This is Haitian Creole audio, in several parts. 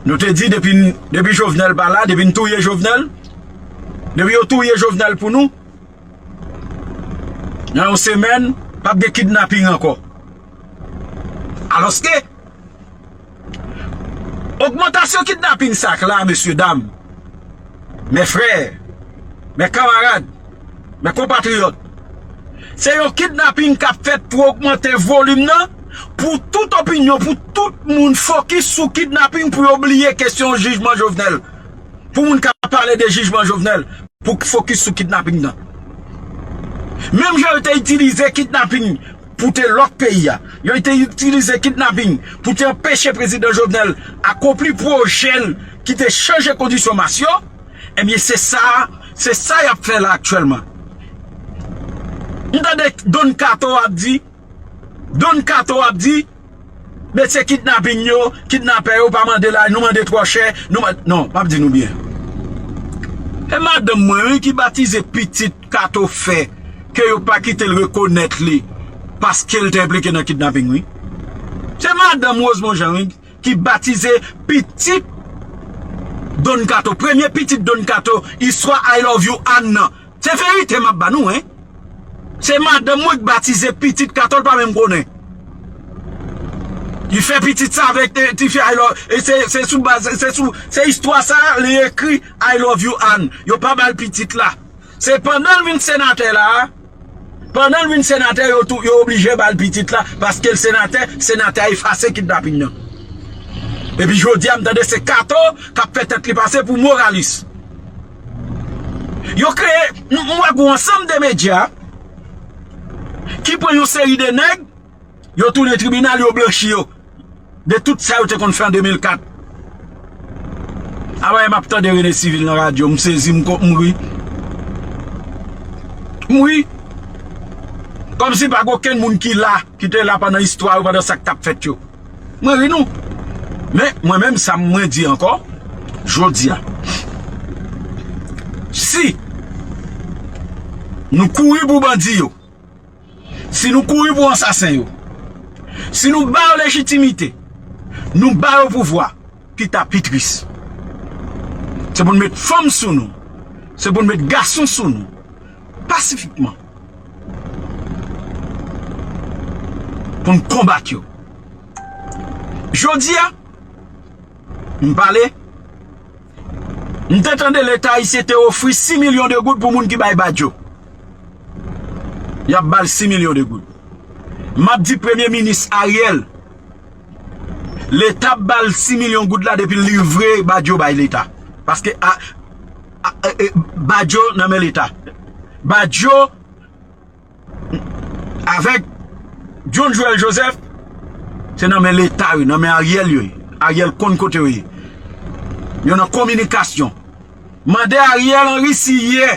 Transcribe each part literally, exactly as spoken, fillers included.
Nou te di depi, depi Jovenel pa la, depi n touye Jovenel, depi yo touye Jovenel pou nou, nan yon semèn, p ap gen kidnaping ankò. Alòske, ogmantasyon kidnaping sa k la, mesye dam, mè frè, mè kanmarad, mè konpatriyòt, se yon kidnaping k ap fèt pou ogmante volim nan, pou tout opinyon, pou tout moun fokis sou kidnaping, pou yo bliye kesyon jijman Jovenel. Pou moun k ap pale de jijman Jovenel, pou fokis sou kidnaping nan. Menm jan yo te itilize kidnaping pou te lòk peyi a, yo te itilize kidnaping pou te anpeche prezidan Jovenel akonpli pwojè l ki te chanje kondisyon mas yo, ebyen, se sa, se sa y ap fè la aktyèlman. M tande Don Kato ap di, Don Kato ap di, mesye kidnaping yo, kidnapè yo pa mande la, nou mande twò chè, nou mande, non, m ap di nou byen. E madanm mwen, wi, ki batize pitit Kato fè, ke yo pa kite l rekonèt li, paske l te enplike nan kidnaping, wi. Se madanm Rosemond Jean, wi, ki batize pitit Don Kato, premye pitit Don Kato, istwa I Love You Ann nan. Se verite m ap ba nou, en. Se madanm mwen k batize pitit Kato, l pa menm konnen. Li fè pitit sa avèk, eh, tifi I Love, e se, se sou baz, se sou, se istwa sa, li ekri I Love You Ann. Yo pa ba l pitit la. Se pandan l vin senatè la, pandan l vin senatè, yo tou, yo oblije ba l pitit la, paske l senatè, senatè a efase kidnaping nan. Epi jodi a, m tande se Kato k ap fè tèt li pase pou moralis. Yo kreye, m, m wè gen yon ansanm de medya ki pran yon seri de nèg, yo tounen tribinal, yo blanchi yo de tout sa yo te konn fè an de mil kat. Apre m ap tande Rene Civil nan radyo, m sezi, m ko-, m ri. M ri. Kòmsi pa gen okenn moun ki la, ki te la pandan istwa yo, pandan sa k t ap fèt yo. Mwen ri nou. Men, mwen menm, sa mwen di ankò, jodi a. Si nou kouri pou bandi yo, si nou kouri pou ansasen yo, si nou ba yo lejitimite, nou ba yo pouvwa, pita pi tris. Se pou n met fanm sou nou, se pou n met gason sou nou, pasifikman, pou n konbat yo. Jodi a, m pale, m te tande Leta ayisyen te ofri sis milyon de goud pou moun ki bay Badio. Y ap ba l sis milyon de goud. M ap di Premye Minis Ariel, Leta ap ba l sis milyon goud la depi l livre Badio bay Leta. Paske a, a, e, e, Badio nan men Leta. Badio avèk John Joël Joseph, se nan men Leta yo, nan men Ariel yo ye. Ariel konn kote yo ye. Yo nan kominikasyon. Mande Ariel Henry si yè.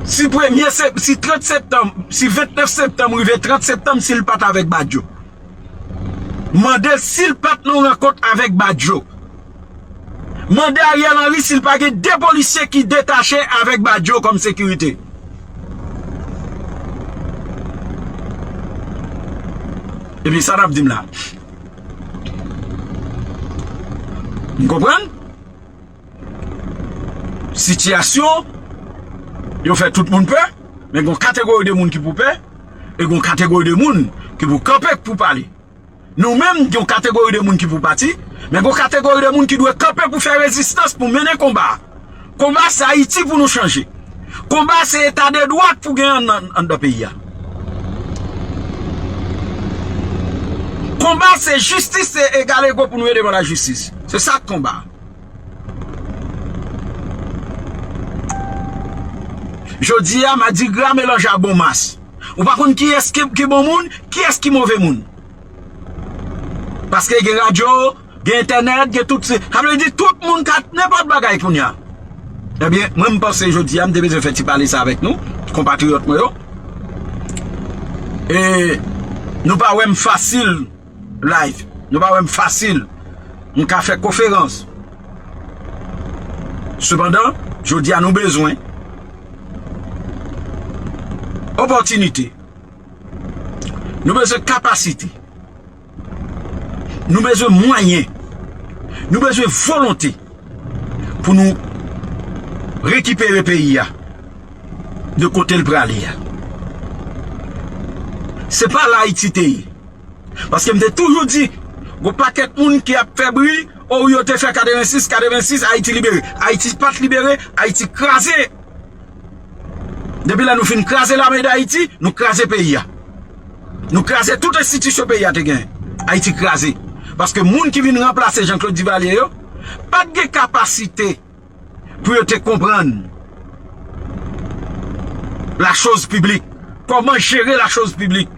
Si premye sep-, si trant septanm, si ventnèf septanm rive trant septanm, si l pa t avèk Badio. Mande l si l pa t nan rankont avèk Badio. Mande Ariel Henry si l pa gen de polisye ki detache avèk Badio kòm sekirite. Epi sa n ap di m la. N konprann? Sitiyasyon, yo fè tout moun pè, men gon kategori de moun ki pou pè, e gon kategori de moun ki pou kanpe pou pale. Nou menm, gon kategori de moun ki pou pati, men gon kategori de moun ki dwe kanpe pou fè rezistans, pou mennen konba a. Konba a, se Ayiti pou nou chanje. Konba a, se eta de dwa pou gen ann-, ann-, anndan peyi a. Konba a, se jistis, se egal ego pou nou ye devan lajistis. Se sa k konba a. Jodi a, madigra melanje a bon mas. Ou pa konn kiyès ki, ki bon moun, kiyès ki move moun. Paske gen radyo, gen entènèt, gen tout se. Sa vle di tout moun ka nenpòt bagay kounye a. Ebyen, mwen m panse jodi a, m te bezwen fè ti pale sa avèk nou, konpatriyòt mwen yo. E nou pa wè m fasil live. Nou pa wè m fasil. M ka fè konferans. Sepandan, jodi a nou bezwen opòtinite. Nou bezwen kapasite. Nou bezwen mwayen. Nou bezwen volonte pou nou rekipere peyi a de kote l prale a. Se pa la Ayiti te ye. Paske m te toujou di, gon pakèt moun ki ap fè bri, o, yo te fè katrevensis, katrevensis, Ayiti libere. Ayiti pa t libere, Ayiti kraze. Depi lè nou fin kraze Lame d Ayiti, nou kraze peyi a. Nou kraze tout enstitisyon peyi a te gen. Ayiti kraze. Paske moun ki vin ranplase Jean Claude Duvalier yo, pa t gen kapasite pou yo te konprann la chose publique, kòman jere la chose publique.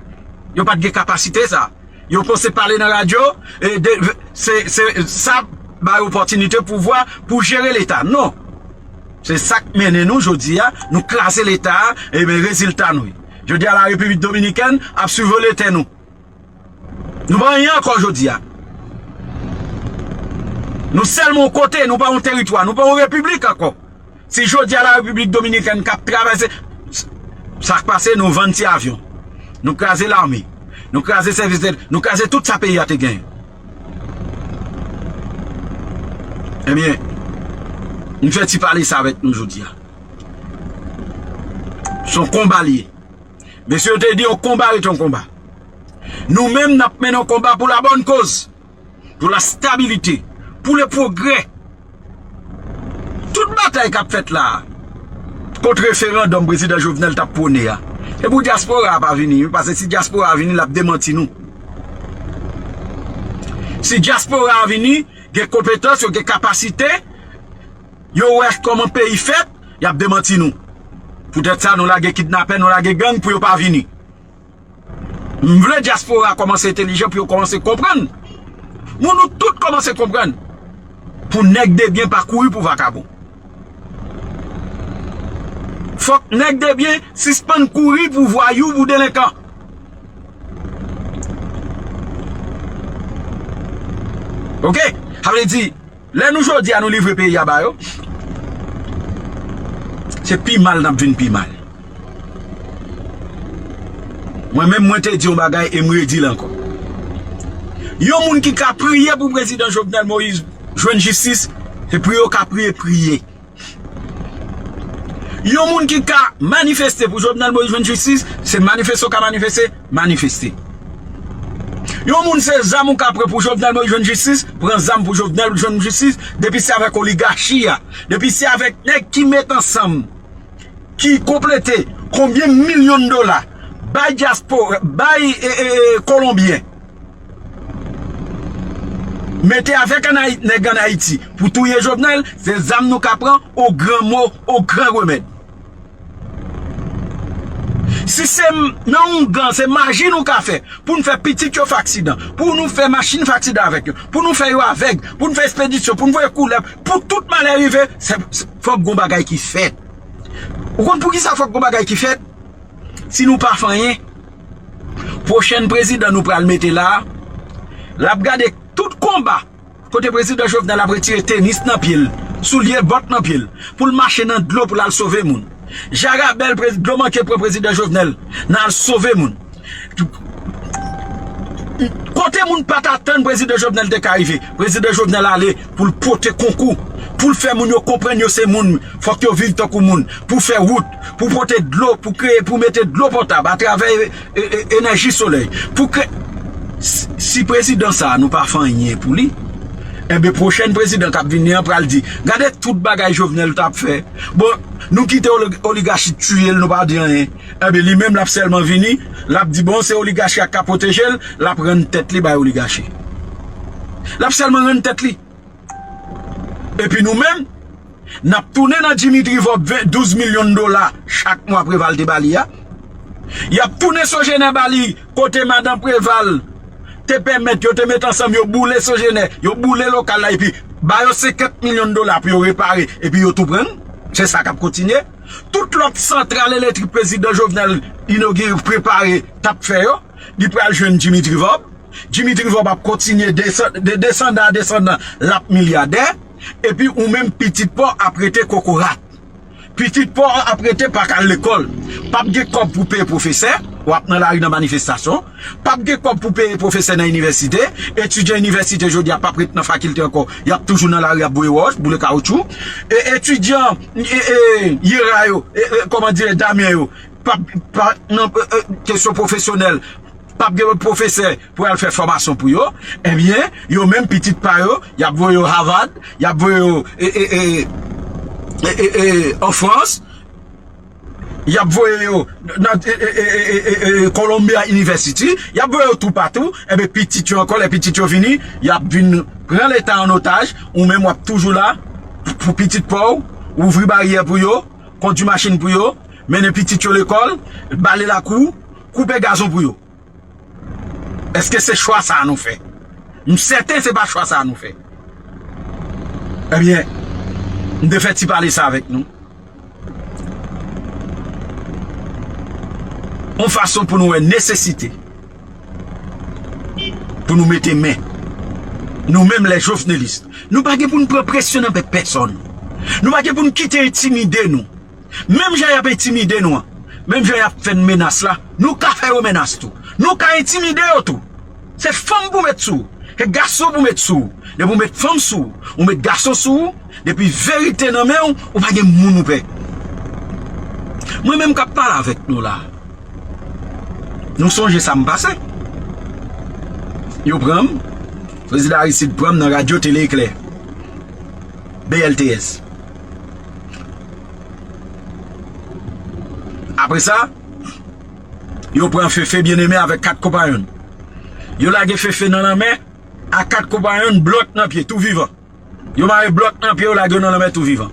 Yo pa t gen kapasite sa. Yo panse pale nan radyo, e de, se, se, sa bay opòtinite pouvwa pou jere Leta. Non. Se sa k mennen nou jodi a, nou kraze Leta a, e ben rezilta nou. Jodi a la Repiblik Dominikèn ap sivole tè nou. Nou pa anyen ankò jodi a. Nou sèlman yon kote, nou pa yon teritwa, nou pa yon repiblik ankò. Si jodi a la Repiblik Dominikèn k ap travèse, sa k pase, nou vann ti avyon. Nou kraze lame. Nou kraze sèvis de, nou kraze tout sa peyi a te genyen. Ebyen, m fè ti pale sa avèk nou jodi a. Se yon konba li ye. Mesye yo te di yon konba rete yon konba. Nou menm, n ap mennen yon konba pou la bonne cause, pou la stabilité, pou le progrès. Tout batay k ap fèt la a, kont referandòm prezidan Jovenel t ap pwone a, se pou dyaspora a pa vini, wi, paske si dyaspora a vini, l ap demanti nou. Si dyaspora a vini, gen konpetans, yo gen kapasite, yo wè kòman peyi fèt, y ap demanti nou. Poutèt sa, nou lage kidnapè, nou lage gang pou yo pa vini. M vle dyaspora a kòmanse entelijan pou yo kòmanse konprann. Pou nou tout kòmanse konprann. Pou nèg de byen pa kouri pou vakabon. Fòk nèg de byen sispann kouri pou vwayou, pou delenkan. Oke? Sa vle di, lè nou jodi a nou livre peyi a ba yo, se pi mal n ap vin pi mal. Mwen menm, mwen te di yon bagay e m redi l ankò. Yon moun ki ka priye pou prezidan Jovenel Moïse jwenn jistis, se priye w ka priye, priye. Yon moun ki ka manifeste pou Jovenel Moïse jwenn jistis, se manifeste w ka manifeste, manifeste. Yon moun se zam ou ka pran pou Jovenel Moïse jwenn jistis, pran zam pou Jovenel jwenn jistis, depi se avèk oligachi a, depi se avèk nèg ki met ansanm, ki konplete konbyen milyon dola, bay dyaspora, bay, e, e, e, Kolonbyen. Mete avèk ann Ayi-, nèg ann Ayiti pou touye Jovenel, se zam nou ka pran, o gran mo, o gran remèd. Si se m-, nan oungan, se maji nou ka fè, pou n fè pitit yo fè aksidan, pou nou fè machin fè aksidan avèk yo, pou nou fè yo avèg, pou n fè espedisyon, pou n voye koulèv, pou tout malè rive, se, se, fòk gon bagay ki fèt. Ou konn poukisa fòk gon bagay ki fèt? Si nou pa fè anyen, pwochèn prezidan nou pral mete la a, l ap gade tout konba kote prezidan Jovenel ap retire tenis nan pye l, soulye bòt nan pye l, pou l mache nan dlo pou l al sove moun. Jarabèl, prez-, dlo manke pran prezidan Jovenel, nan al sove moun. Kote moun pa t atann prezidan Jovenel te ka rive, prezidan Jovenel ale pou l pote konkou, pou l fè moun yo konprann yo se moun, fòk yo viv tankou moun, pou fè wout, pou pote dlo, pou kreye, pou mete dlo potab atravè, e, e, enèji solèy. Pou kre-, si, si prezidan sa a nou pa fè anyen pou li, enben pwochèn prezidan k ap vini an pral di, gade tout bagay Jovenel t ap fè. Bon, nou kite oli-, oligachi tiye l, nou pa di anyen. Enben, li menm l ap sèlman vini, l ap di, bon, se oligachi a k ka pwoteje l, l ap rann tèt li bay oligachi. L ap sèlman rann tèt li. Epi nou menm, n ap tounen nan Dimitri Vorbe ven, douz milyon dola chak mwa Preval te ba li a. Y ap tounen Sogener ba li, kote madan Preval te pèmèt yo te met ansanm, yo boule Sogener, yo boule lokal la, epi ba yo senkant milyon dola pou yo repare, epi yo tou pran l. Se sa k ap kontinye. Tout lòt santral elektrik prezidan Jovenel inogire, prepare, t ap fè yo, li pral jwenn Dimitri Vorbe. Dimitri Vorbe ap kontinye desann, de desandan a desandan, l ap milyadè. Epi ou menm pitit pa w ap rete kokorat. Pitit pa w ap rete pa ka al lekòl. P ap gen kòb pou peye pwofesè. w ap nan lari nan manifestasyon. P ap gen kòb pou peye pwofesè nan inivèsite. Etidyan inivèsite jodi a p ap ret nan fakilte ankò. Y ap toujou nan lari ap boule wòch, boule kawoutchou. E etidyan e, e, yera yo, e, e, kòman dire, damyen yo, p ap, pa, nan e, e, kesyon pwofesyonèl, p ap gen pwofesè pou al fè fòmasyon pou yo. Ebyen, yo menm pitit pa yo, y ap voye yo Harvard, y ap voye yo e, e, e, e, e, e, an Frans, y ap voye yo nan e, e, e, e, e, e, Columbia University, y ap voye yo toupatou. Ebyen, pitit yo ankò, lè pitit yo vini, y ap vin pran Leta an otaj, ou menm w ap toujou la pou pitit pa w, ouvri baryè pou yo, kondui machin pou yo, mennen pitit yo lekòl, bale lakou, koupe gazon pou yo. Èske se chwa sa a nou fè? M sèten se pa chwa sa a nou fè. Ebyen, m te fè ti pale sa avèk nou. Yon fason pou nou wè nesesite pou nou mete men. Nou menm, lè jovnelis, nou pa gen pou n pran presyon nan men pèsonn. Nou pa gen pou n kite entimide nou. Menm jan y ap entimide nou an, menm jan y ap fè n menas la, nou ka fè yo menas tou. Nou ka entimide yo tou. Se fanm pou met sou ou, se gason pou met sou ou. Depi ou met fanm sou ou, ou met gason sou ou, depi verite nan men w, ou pa gen moun ou pè. Mwen menm k ap pale avèk nou la, nou sonje sa m pase. Yo pran m, Prezidan Aristide pran m nan radyo Tele Eklè, B L T S. Apre sa, yo pran Fefe Byeneme avèk kat konpayon l. Yo lage Fefe nan lanmè ak kat konpayon l, blòk nan pye, tou vivan. Yo mare blòk nan pye, yo lage yo nan lanmè tou vivan.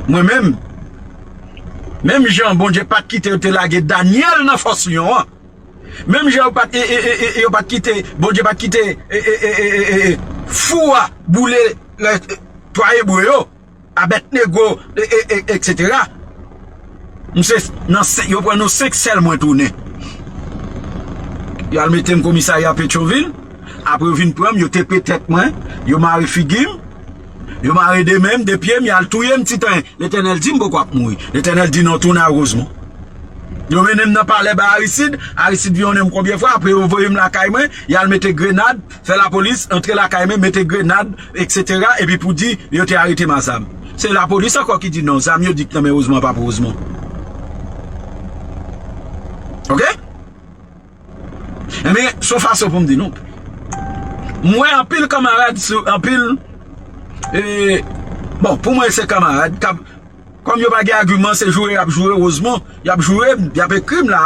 Mwen menm, menm jan Bondye pa t kite yo te lage Danyèl nan fòs lyon an, menm jan yo pa t, e, e, e, e, yo pa t kite, Bondye pa t kite e, e, e, e, e, e, fou a boule, e, twa Ebre yo, Abèdnego, e, e, e, etsetera. M se nan senk, yo pran nou senk sèl mwen tounen. Yo al mete m komisarya Petyonvil. Apre yo vin pran m, yo tepe tèt mwen, yo mare figi m, yo mare de men m, de pye m, y al touye m ti tan. Letènèl di m poko ap mouri. Letènèl di non, tounen a Wozman. Yo mennen m nan palè ba Aristide, Aristide vyonnen m konbyen fwa, apre yo voye m lakay mwen, y al mete grenad, fè lapolis antre lakay mwen, mete grenad, etsetera, epi pou di yo te arete m a zam. Se lapolis ankò ki di non, zam yo di k nan men Wozman pa pou Wozman. Oke? Ebyen, se yon fason pou m di nou. M wè anpil kanmarad, sou anpil, e, bon, pou mwen se kanmarad, k ap, kòm yo pa gen agiman, se joure y ap joure Wozman, y ap joure m, y ap ekri m la,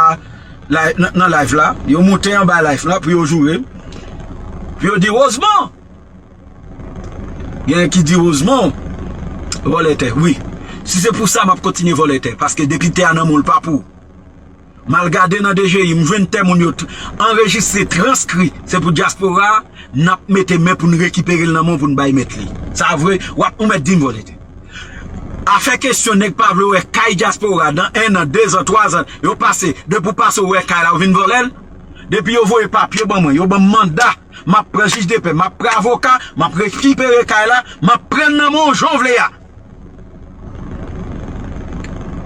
la, nan, nan live la, yo moute anba live la pou yo joure m, pou yo di Wozman. Genyen ki di Wozman vòlè tè, wi. Si se pou sa, m ap kontinye vòlè tè, paske depi tè a nan men w, l pa pou ou. M al gade nan D G I, m jwenn tè moun yo t-, anrejistre, transkri. Se pou dyaspora a, n ap mete men pou n rekipere l nan men w pou n bay mèt li. Sa vre, w ap, ou mèt di m vòlè tè. Afè kesyon nèg pa vle wè kay dyaspora nan en an, de zan, twa zan, yo pase, depi w pase w wè kay la, ou vin vòlè l. Depi yo voye papye ban mwen, yo ban m manda, m ap pran jij de pè, m ap pran avoka, m ap rekipere kay la, m ap pran l nan men w jan w vle a.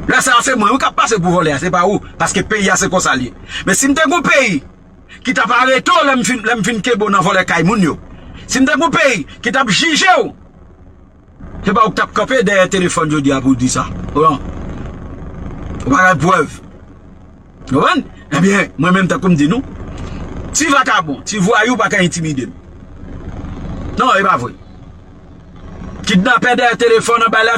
Lè sa a se mwen wi k ap pase pou vòlè a, se pa ou, paske peyi a se konsa l ye. Men si m te gen yon peyi ki t ap arete w lè m fin, lè m fin kenbe w nan vòlè kay moun yo, si m te gen yon peyi ki t ap jije w, se pa ou k t ap kanpe dèyè telefòn jodi a pou w di sa. Ou pa gen prèv. Konprann? Ebyen, mwen menm tankou m di nou, ti vakabon, ti vwayou pa ka entimide m. Non, e pa vre. Kidnapè dèyè telefòn an bay la,